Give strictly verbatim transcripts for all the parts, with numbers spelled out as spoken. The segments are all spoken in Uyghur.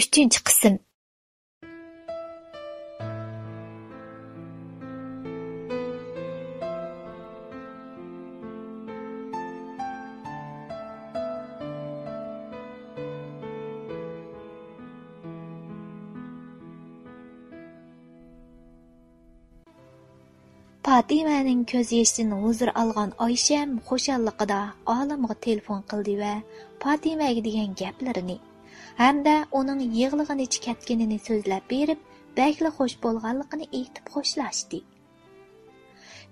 ئۈچىنچى قىسىم. پاتىمەنىڭ كۆز يېشىدىن ھۇزۇر ئالغان ئايشەم خۇشاللىقىدا ئالىمغا تېلېفون قىلدى ۋە پاتىمەگە دېگەن گەپلىرىنى ھەمدە ئۇنىڭ يىغلىغىنىچە كەتكىنىنى سۆزلەپ بېرىپ، بەكلا خۇش بولغانلىقىنى ئېيتىپ خوشلاشتى.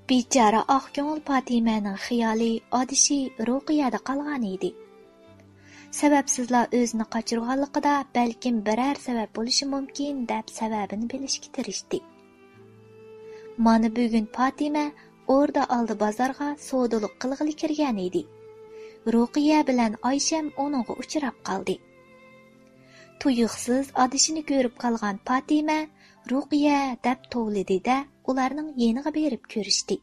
بىچارە ئاق كۆڭۈل پاتىمەنىڭ خىيالى ئادىشى رۇقىيەدە قالغان ئىدى. سەۋەبسىزلا ئۆزىنى قاچۇرغانلىقىدا بەلكىم بىرەر سەۋەب بولۇشى مۇمكىن، دەپ سەۋەبىنى بىلىشكە تىرىشتى. مانا بۈگۈن پاتىمە ئوردا ئالدى بازارغا سودىلىق قىلغىلى كىرگەن ئىدى. رۇقىيە بىلەن ئايشەم ئۇنىڭغا ئۇچراپ قالدى. تۇيۇقسىز ئادىشىنى كۆرۈپ قالغان پاتىمە «رۇقىيە» دەپ توۋلىدى-دە، ئۇلارنىڭ يېنىغا بېرىپ كۆرۈشتى.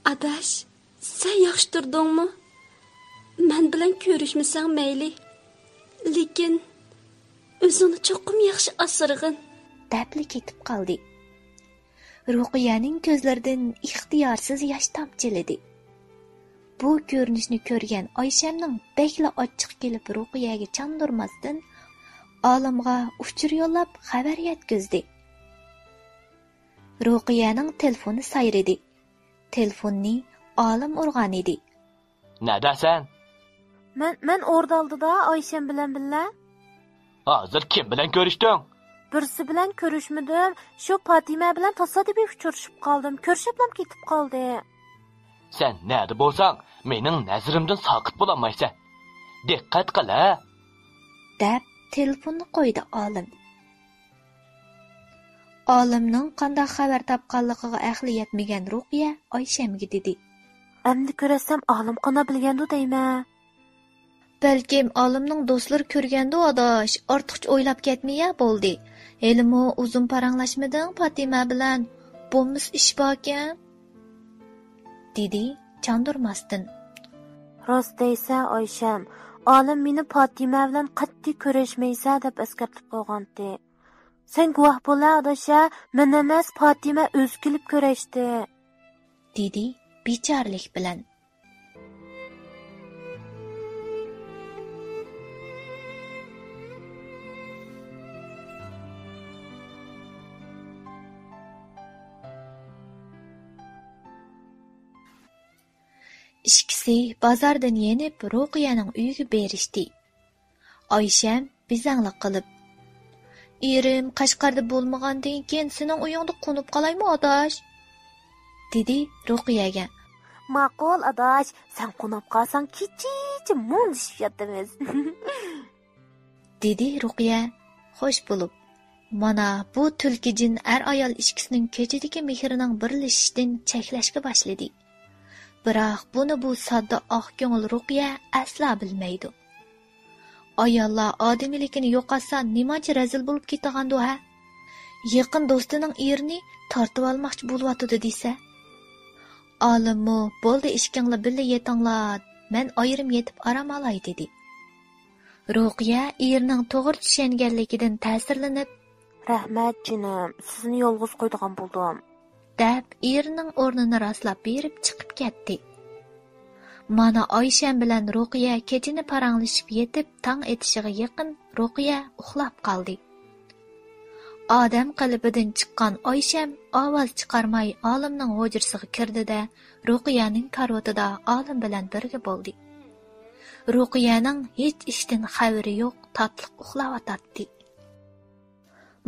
ئاداش، سەن ياخشى تۇردۇڭمۇ؟ مەن بىلەن كۆرۈشمىسەڭ مەيلى، لېكىن ئۆزۈڭنى چوقۇم ياخشى ئاسرىغىن. دەپلا كېتىپ قالدى. رۇقىيەنىڭ كۆزلىرىدىن ئىختىيارسىز ياش تامچىلىدى. بۇ كۆرۈنۈشنى كۆرگەن ئايشەمنىڭ بەكلا ئاچچىقى كېلىپ، رۇقىيەگە چاندۇرماستىن، ئالىمغا ئۇچۇر يوللاپ خەۋەر يەتكۈزدى. رۇقىيەنىڭ تېلېفونى سايرىدى. تېلېفوننى ئالىم ئۇرغان ئىدى. نەدەسەن؟ مەن، مەن ئوردا ئالدىدا ئايشەم بىلەن بىللە. ھازىر كىم بىلەن كۆرۈشتۈڭ؟ بىرسى بىلەن كۆرۈشمىدىم. شۇ پاتىمە بىلەن تاسادىپىي ئۇچرىشىپ قالدىم. كۆرۈشۈپلا كېتىپ قالدى. سەن نەدە بولساڭ، مېنىڭ نەزىرىمدىن ساقىت بولالمايسەن. دىققەت قىل، ھە! دەپ تېلېفوننى قويدى ئالىم. ئالىمنىڭ قانداق خەۋەر تاپقانلىقىغا ئەقلى يەتمىگەن رۇقىيە ئايشەمگە دېدى. ئەمدى كۆرەتسەم ئالىم قانداق بىلگەندۇ دەيمەن. بەلكىم ئالىمنىڭ دوستلىرى كۆرگەندۇ ئاداش، ئارتۇقچە ئويلاپ كەتمىيە بولدى. ھېلىمۇ ئۇزۇن پاراڭلاشمىدىڭ پاتىمە بىلەن، بولمىسا ئىش باركەن. دېدى چاندۇرماستىن. راست دەيسە ئايشەم، ئالىم مېنى پاتىمە بىلەن قەتئىي كۆرۈشمەيسە دەپ ئەسكەرتىپ قويغانتى. سەن گۇۋاھ بول ھە ئاداش ھە، مەن ئەمەس پاتىمە ئۆزى كېلىپ كۆرۈشتى. دېدى بىچارىلىك بىلەن. ئىككىسى بازاردىن يېنىپ رۇقىيەنىڭ ئۆيىگە بېرىشتى. ئايشەم بىزەڭلىك قىلىپ، ئېرىم قەشقەردە بولمىغاندىن كېيىن سېنىڭ ئۆيۈڭدە قونۇپ قالايمۇ ئاداش؟ دېدى رۇقىيەگە. ماقۇل ئاداش، سەن قوناپ قالساڭ كېچىچە مۇڭدىشىپ ياتىمىز. دېدى رۇقىيە خوش بولۇپ. مانا بۇ تۈلكە جىن ئەر-ئايال ئىككىسىنىڭ كېچىدىكى مېھرىنىڭ بىرلىشىشتىن چەكلەشكە باشلىدى. بىراق بۇنى بۇ ساددا ئاق كۆڭۈل رۇقىيە ئەسلا بىلمەيدۇ. ئاياللار ئادىمىيلىكىنى يوقاتسا نېمانچە رەزىل بولۇپ كېتىدىغاندۇ ھە؟ يېقىن دوستىنىڭ ئېرىنى تارتىۋالماقچى بولۇۋاتىدۇ دېسە. ئالىممۇ بولدى ئىككىڭلار بىللە يېتىڭلار، مەن ئايرىم يېتىپ ئارام ئالاي دېدى. رۇقىيە ئېرىنىڭ توغرا چۈشەنگەنلىكىدىن تەسىرلىنىپ، رەھمەت جېنىم، سىزنى يالغۇز قويىدىغان بولدۇم. دەپ ئېرىنىڭ ئورنىنى راسلاپ بېرىپ چىقىپ كەتتى. مانا ئايشەم بىلەن رۇقىيە كېچىنى پاراڭلىشىپ يېتىپ، تاڭ ئېتىشىغا يېقىن رۇقىيە ئۇخلاپ قالدى. ئادەم قېلىپىدىن چىققان ئايشەم ئاۋاز چىقارماي ئالىمنىڭ ھۇجرىسىغا كىردى-دە، رۇقىيەنىڭ كارىۋىتىدا ئالىم بىلەن بىرگە بولدى. رۇقىيەنىڭ ھېچ ئىشتىن خەۋىرى يوق، تاتلىق ئۇخلاۋاتاتتى.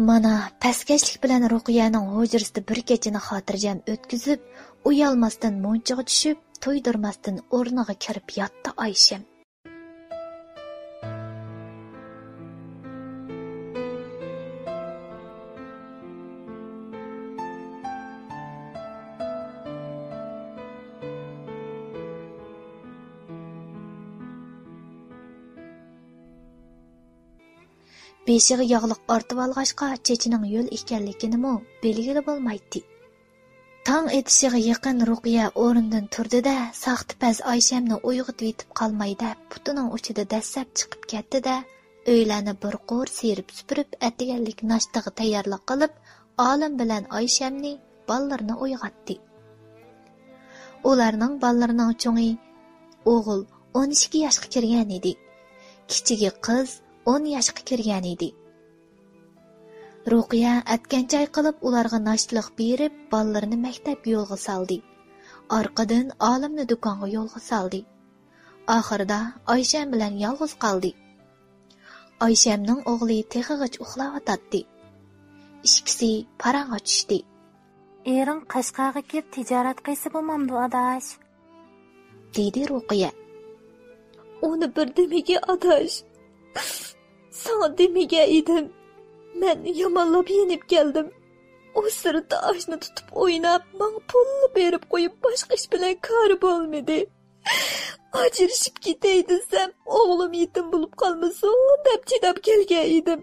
مانا، پەسكەشلىك بىلەن رۇقىيەنىڭ ھۇجرىسىدا بىر كېچىنى خاتىرجەم ئۆتكۈزۈپ، ئۇيالماستىن مۇنچىغا چۈشۈپ، تۇيدۇرماستىن ئورنىغا كىرىپ ياتتى ئايشەم. بېشىغا ياغلىق ئارتىۋالغاچقا، چېچىنىڭ ھۆل ئىكەنلىكىنىمۇ بىلگىلى بولمايتتى. تاڭ ئېتىشىغا يېقىن رۇقىيە ئورنىدىن تۇردى-دە، ساختىپەز ئايشەمنى ئويغىتىۋېتىپ قالماي دەپ، پۇتىنىڭ ئۇچىدا دەسسەپ چىقىپ كەتتى-دە، ئۆيلەرنى بىر قۇر سىيرىپ سۈپۈرۈپ، ئەتىگەنلىك ناشتىغا تەييارلىق قىلىپ، ئالىم بىلەن ئايشەمنى، بالىلىرىنى ئويغاتتى. ئۇلارنىڭ بالىلىرىنىڭ چوڭى ئوغۇل ئون ئىككى ياشقا كىرگەن ئىدى. كىچىكى قىز ئون ياشقا كىرگەن ئىدى. رۇقىيە ئەتكەن چاي قىلىپ، ئۇلارغا ناشتىلىق بېرىپ، بالىلىرىنى مەكتەپكە يولغا سالدى. ئارقىدىن ئالىمنى دۇكانغا يولغا سالدى. ئاخىرىدا ئايشەم بىلەن يالغۇز قالدى. ئايشەمنىڭ ئوغلى تېخىغىچە ئۇخلاۋاتاتتى. ئىككىسى پاراڭغا چۈشتى. ئېرىڭ قەشقەرگە كېلىپ تىجارەت قىلسا بولمامدۇ، ئاداش؟ دېدى رۇقىيە. ئۇنى بىر دېمىگە، ئاداش. ساڭا دېمىگە ئىدىم. مەن يامانلاپ يېنىپ كەلدىم. ئۇ سىرتتا ئاشنا تۇتۇپ ئويناپ، ماڭا پۇللا بېرىپ قويۇپ، باشقا ئىش بىلەن كارى بولمىدى. ئاجرىشىپ كېتەي دېسەم، ئوغلۇم يېتىم بولۇپ قالمىسۇن دەپ چىداپ كەلگەن ئىدىم.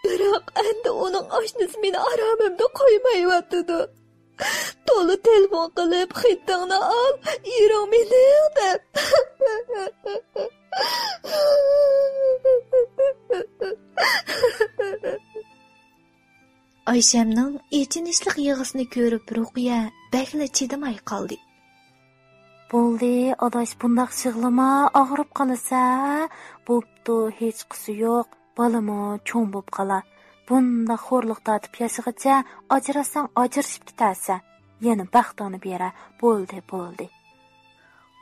بىراق ئەمدى ئۇنىڭ ئاشنىسى مېنى ئارامىمدا قويمايۋاتىدۇ. تولا تېلېفون قىلىپ، خېتىڭنى ئال، ئېرىڭ مېنىڭ دەپ. ئايشەمنىڭ ئېچىنىشلىق يىغىسىنى كۆرۈپ، رۇقىيە بەكلا چىدىماي قالدى. بولدى، ئاداش، بۇنداق يىغلىما، ئاغرىپ قالىسەن. بوپتۇ، ھېچقىسى يوق. بالىمۇ چوڭ بوپ قالا. بۇنداق خورلۇق تارتىپ ياشىغىچە ئاجراشساڭ ئاجرىشىپ كېتەرسەن. يەنە بەختىڭنى بېرە. بولدى، بولدى.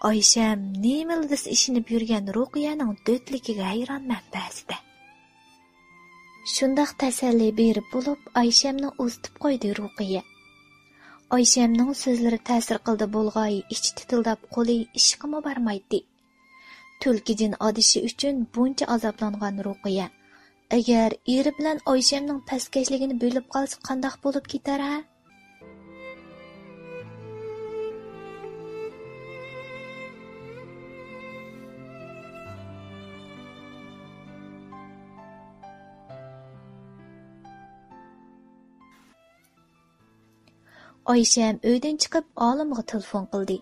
ئايشەم نېمىلا دېسە ئىشىنىپ يۈرگەن رۇقىيەنىڭ دۆتلۈكىگە ھەيرانمەن بەزىدە. شۇنداق تەسەللى بېرىپ بولۇپ، ئايشەمنى ئۇزىتىپ قويدى رۇقىيە. ئايشەمنىڭ سۆزلىرى تەسىر قىلدى بولغاي، ئىچى تىتىلداپ، قولى ئىشقىمۇ بارمايتتى. تۈلكە جىن ئادىشى ئۈچۈن بۇنچە ئازابلانغان رۇقىيە، ئەگەر ئېرى بىلەن ئايشەمنىڭ پەسكەشلىكىنى بىلىپ قالسا قانداق بولۇپ كېتەر ھە؟ ئايشەم ئۆيدىن چىقىپ ئالىمغا تېلېفون قىلدى.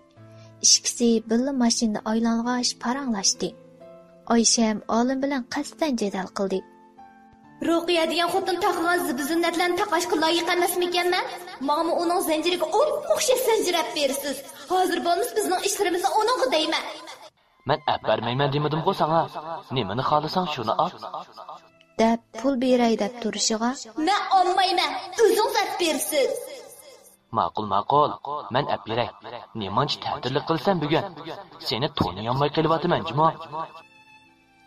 ئىككىسى بىللە ماشىنىدا ئايلانغاچ پاراڭلاشتى. ئايشەم ئالىم بىلەن قەستەن جېدەل قىلدى. رۇقىيە دېگەن خوتۇن تاقىغان زىبۇ-زىننەتلەرنى تاقاشقا لايىق ئەمەسمىكەنمەن؟ ماڭىمۇ ئۇنىڭ زەنجىرىگە ئوپمۇ ئوخشاش زەنجىر ئەپ بېرىسىز. ھازىر بولمىسا بىزنىڭ ئىشلىرىمىزنى ئۇنىڭغا دەيمەن. مەن ئەپ بەرمەيمەن دېمىدىمغۇ ساڭا؟ نېمىنى خالىساڭ شۇنى ئاپ. دەپ پۇل بېرەي دەپ تۇرۇشىغا. مەن ئالمايمەن، ئۆزىڭىز ئەپ بېرىسىز. ماقۇل، ماقۇل، مەن ئەپ بېرەي. نېمانچە تەتۈرلۈك قىلىسەن بۈگۈن؟ سېنى تونۇيالماي قېلىۋاتىمەن جۇمۇ.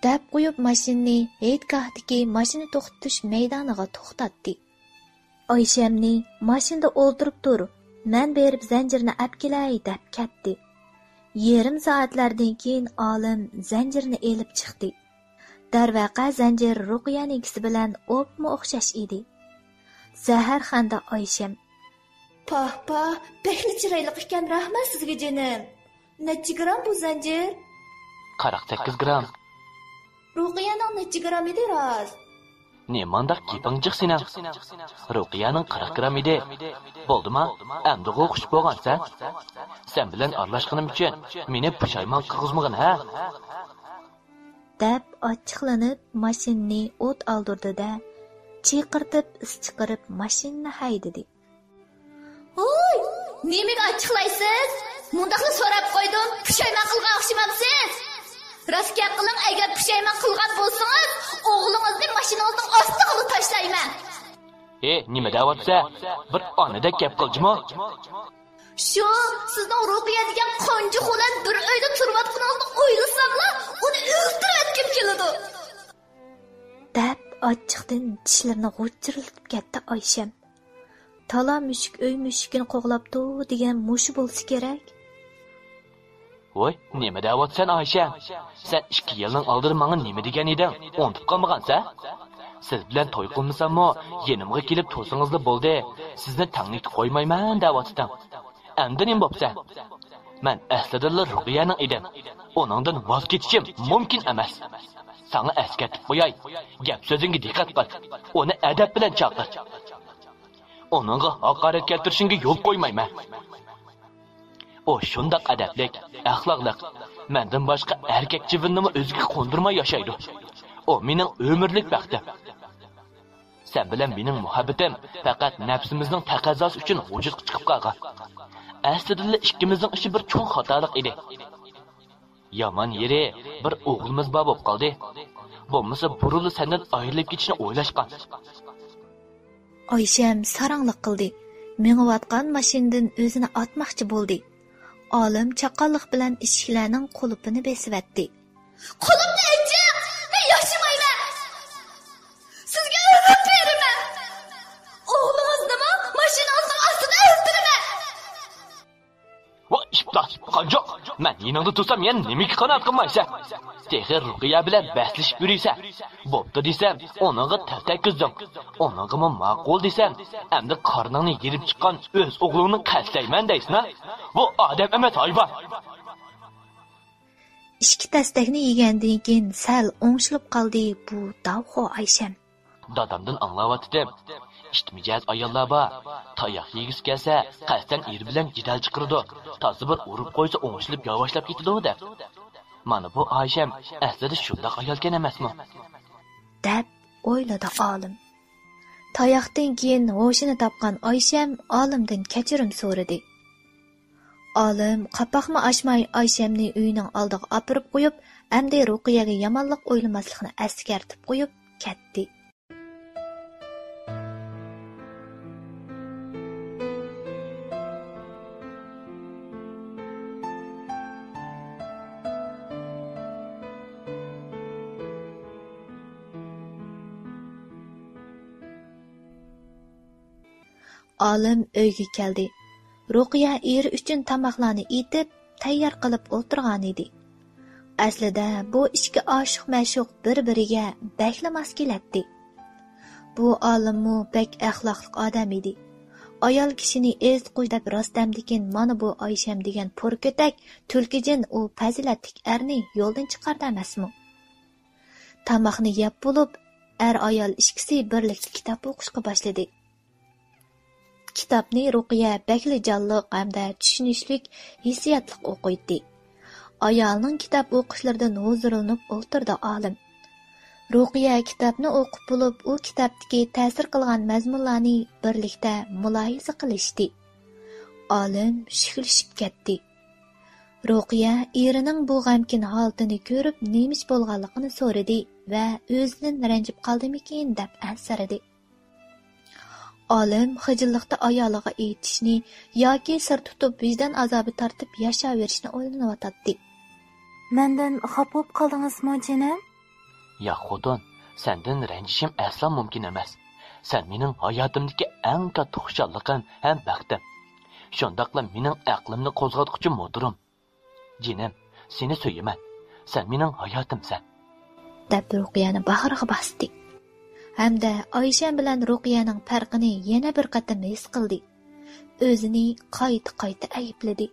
دەپ قويۇپ ماشىنىنى ھېيتگاھتىكى ماشىنا توختىتىش مەيدانىغا توختاتتى. ئايشەمنى ماشىنىدا ئولتۇرۇپ تۇر، مەن بېرىپ زەنجىرنى ئەپ كېلەي دەپ كەتتى. يېرىم سائەتلەردىن كېيىن ئالىم زەنجىرنى ئېلىپ چىقتى. دەرۋەقە زەنجىر رۇقىيەنىڭكىسى بىلەن ئوپمۇ ئوخشاش ئىدى. زەھەرخەندە ئايشەم. پاھ، پاھ، بەكلا چىرايلىق ئىكەن، رەھمەت سىزگە جېنىم. نەچچە گرام بۇ زەنجىر؟ قىرىق سەككىز گرام. رۇقىيەنىڭ نەچچە گرام ئىدى راست؟ نېمانداق گېپىڭ جىق سېنىڭ؟ رۇقىيەنىڭ قىرىق گرام ئىدى. بولدىما؟ ئەمدىغۇ خۇش بولغانسەن؟ سەن بىلەن ئارىلاشقىنىم ئۈچۈن مېنى پۇشايمان قىلغۇزمىغىن ھە؟ دەپ ئاچچىقلىنىپ ماشىنىنى ئوت ئالدۇردى-دە، چىقىرتىپ ئىس چىقىرىپ ماشىنىنى ھەيدىدى. ھوي، نېمىگە ئاچچىقلايسىز؟ مۇنداقلا سوراپ قويدۇم، پۇشايمان قىلغان ئوخشىمامسىز؟ راست گەپ قىلىڭ، ئەگەر پۇشايمان قىلغان بولسىڭىز، ئوغلىڭىزنى ماشىنىڭىزنىڭ ئاستىغىلا تاشلايمەن. ھې، نېمە دەۋاتسە؟ بىر ئانىدەك گەپ قىل جۇمۇ. شۇ، سىزنىڭ رۇقىيە دېگەن قانجۇق بىلەن بىر ئۆيدە تۇرۇۋاتقىنىڭىزنى ئويلىساملا، ئۇنى ئۆلتۈرۈۋەتكۈم كېلىدۇ. دەپ ئاچچىقتىن چىشلىرىنى غۇچچىرلىتىپ كەتتى ئايشەم. تالا مۈشۈك ئۆي مۈشۈكىنى قوغلاپتۇ دېگەن مۇشۇ بولسا كېرەك. ۋوي، نېمە دەۋاتىسەن ئايشەم؟ سەن ئىككى يىلنىڭ ئالدىدا ماڭا نېمە دېگەن ئىدىڭ؟ ئۇنتۇپ قالمىغانسەن؟ سىز بىلەن توي قىلمىساممۇ يېنىمغا كېلىپ تۇرسىڭىزلا بولدى، سىزنى تەڭلىكتە قويمايمەن دەۋاتىتتىڭ. ئەمدى نېمە بوپسەن؟ مەن ئەسلىدىنلا رۇقىيەنىڭ ئىدىم. ئۇنىڭدىن ۋاز كېچىشىم مۇمكىن ئەمەس. ساڭا ئەسكەرتىپ قوياي، گەپ سۆزۈڭگە دىققەت قىل. ئۇنى ئەدەپ بىلەن چاقىر. ئۇنىڭغا ھاقارەت كەلتۈرۈشۈڭگە يول قويمايمەن. ئۇ شۇنداق ئەدەپلىك، ئەخلاقلىق، مەندىن باشقا ئەركەك چىۋىننىمۇ ئۆزىگە قوندۇرماي ياشايدۇ. ئۇ مېنىڭ ئۆمۈرلۈك بەختىم. سەن بىلەن مېنىڭ مۇھەببىتىم پەقەت نەپسىمىزنىڭ تەقەززاسى ئۈچۈن ۋۇجۇدقا چىقىپ قالغان. ئەسلىدىلا ئىككىمىزنىڭ ئىشى بىر چوڭ خاتالىق ئىدى. يامان يېرى، بىر ئوغلىمىز بار بولۇپ قالدى. بولمىسا بۇرۇنلا سەندىن ئايرىلىپ كېتىشنى ئويلاشقان. ئايشەم ساراڭلىق قىلدى. مېڭىۋاتقان ماشىنىدىن ئۆزىنى ئاتماقچى بولدى. ئالىم چاققانلىق بىلەن ئىشىكلەرنىڭ قۇلۇپىنى بېسىۋەتتى. قۇلۇپنى ئېچىڭ! مەن ياشىمايمەن! سىزگە ئۆلۈم بېرىمەن! ئوغلىڭىزنىمۇ ماشىنىڭىزنىڭ ئاستىدا ئۆلتۈرىمەن! ۋاي، ئىپلاس، قانجۇق! مەن يېنىڭدا تۇرسام يەنە نېمىگە قانائەت قىلمايسەن؟ تېخى رۇقىيە بىلەن بەسلىشىپ يۈرىسەن. بوپتۇ دېسەم، ئۇنىڭغا تەلتەك كىزدىڭ. ئۇنىڭغىمۇ ماقۇل دېسەم، ئەمدى قارنىڭنى يېرىپ چىققان ئۆز ئوغلۇڭنى قەستلەيمەن دەيسىنا؟ بۇ ئادەم ئەمەس، ھايۋان! ئىككى تەستەكنى يېگەندىن كېيىن سەل ئوڭشىلىپ قالدى بۇ داۋخو ئايشەم. دادامدىن ئاڭلاۋاتىتتىم. ئىت مىجەز ئاياللار بار. تاياق يېگۈسى كەلسە، قەستەن ئېرى بىلەن جېدەل چىقىرىدۇ. تازا بىر ئۇرۇپ قويسا، ئوڭشىلىپ ياۋاشلاپ كېتىدۇ، دەپ. مانا بۇ ئايشەم ئەسلىدە شۇنداق ئايالكەن ئەمەسمۇ؟ دەپ ئويلىدى ئالىم. تاياقتىن كېيىن ھوشىنى تاپقان ئايشەم ئالىمدىن كەچۈرۈم سورىدى. ئالىم قاپاقمۇ ئاچماي ئايشەمنى ئۆيىنىڭ ئالدىغا ئاپىرىپ قويۇپ، ئەمدى رۇقىيەگە يامانلىق ئويلىماسلىقنى ئەسكەرتىپ قويۇپ كەتتى. ئالىم ئۆيگە كەلدى. رۇقىيە ئېرى ئۈچۈن تاماقلارنى ئېتىپ، تەييار قىلىپ ئولتۇرغانىدى. ئەسلىدە بۇ ئىككى ئاشىق-مەشۇق بىر-بىرىگە بەكلا ماس كېلەتتى. بۇ ئالىممۇ بەك ئەخلاقلىق ئادەم ئىدى. ئايال كىشىنى ئېزىتقۇچى دەپ راستەمدىكىن مانا بۇ ئايشەم دېگەن پوركۆتەك تۈلكىجىن ئۇ پەزىلەتلىك ئەرنى يولدىن چىقاردى ئەمەسمۇ؟ تاماقنى يەپ بولۇپ، ئەر-ئايال ئىككىسى بىرلىكتە كىتاب ئوقۇشقا باشلىدى. كىتابنى رۇقىيە بەكلا جانلىق ھەمدە چۈشىنىشلىك، ھېسسىياتلىق ئوقۇيتتى. ئايالىنىڭ كىتاب ئوقۇشلىرىدىن ھۇزۇرلىنىپ ئولتۇردى ئالىم. رۇقىيە كىتابنى ئوقۇپ بولۇپ، ئۇ كىتابتىكى تەسىر قىلغان مەزمۇنلارنى بىرلىكتە مۇلاھىزە قىلىشتى. ئالىم شۈكلىشىپ كەتتى. رۇقىيە ئېرىنىڭ بۇ غەمكىن ھالىتىنى كۆرۈپ، نېمە ئىش بولغانلىقىنى سورىدى ۋە ئۆزىدىن رەنجىپ قالدىمىكىن دەپ ئەنسىرىدى. ئالىم خىجىللىقتا ئايالىغا ئېيتىشنى ياكى سىر تۇتۇپ ۋىجدان ئازابى تارتىپ ياشاۋېرىشنى ئويلىنىۋاتاتتى. مەندىن خاپا بولۇپ قالدىڭىزمۇ، جېنىم؟ ياق، خوتۇن، سەندىن رەنجىشىم ئەسلا مۇمكىن ئەمەس. سەن مېنىڭ ھاياتىمدىكى ئەڭ كاتتا خۇشاللىقىم ھەم بەختىم. شۇنداقلا مېنىڭ ئەقلىمنى قوزغاتقۇچى موتورۇم. جېنىم، سېنى سۆيىمەن. سەن مېنىڭ ھاياتىمسەن. دەپ رۇقىيەنى باغرىغا باستى. ھەمدە ئايشەم بىلەن رۇقىيەنىڭ پەرقىنى يەنە بىر قېتىم ھېس قىلدى. ئۆزىنى قايتا-قايتا ئەيىبلىدى.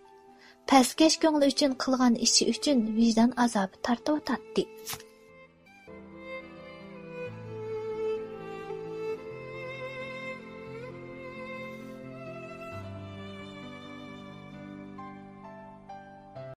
پەسكەش كۆڭلى ئۈچۈن قىلغان ئىشى ئۈچۈن ۋىجدان ئازابى تارتىۋاتاتتى.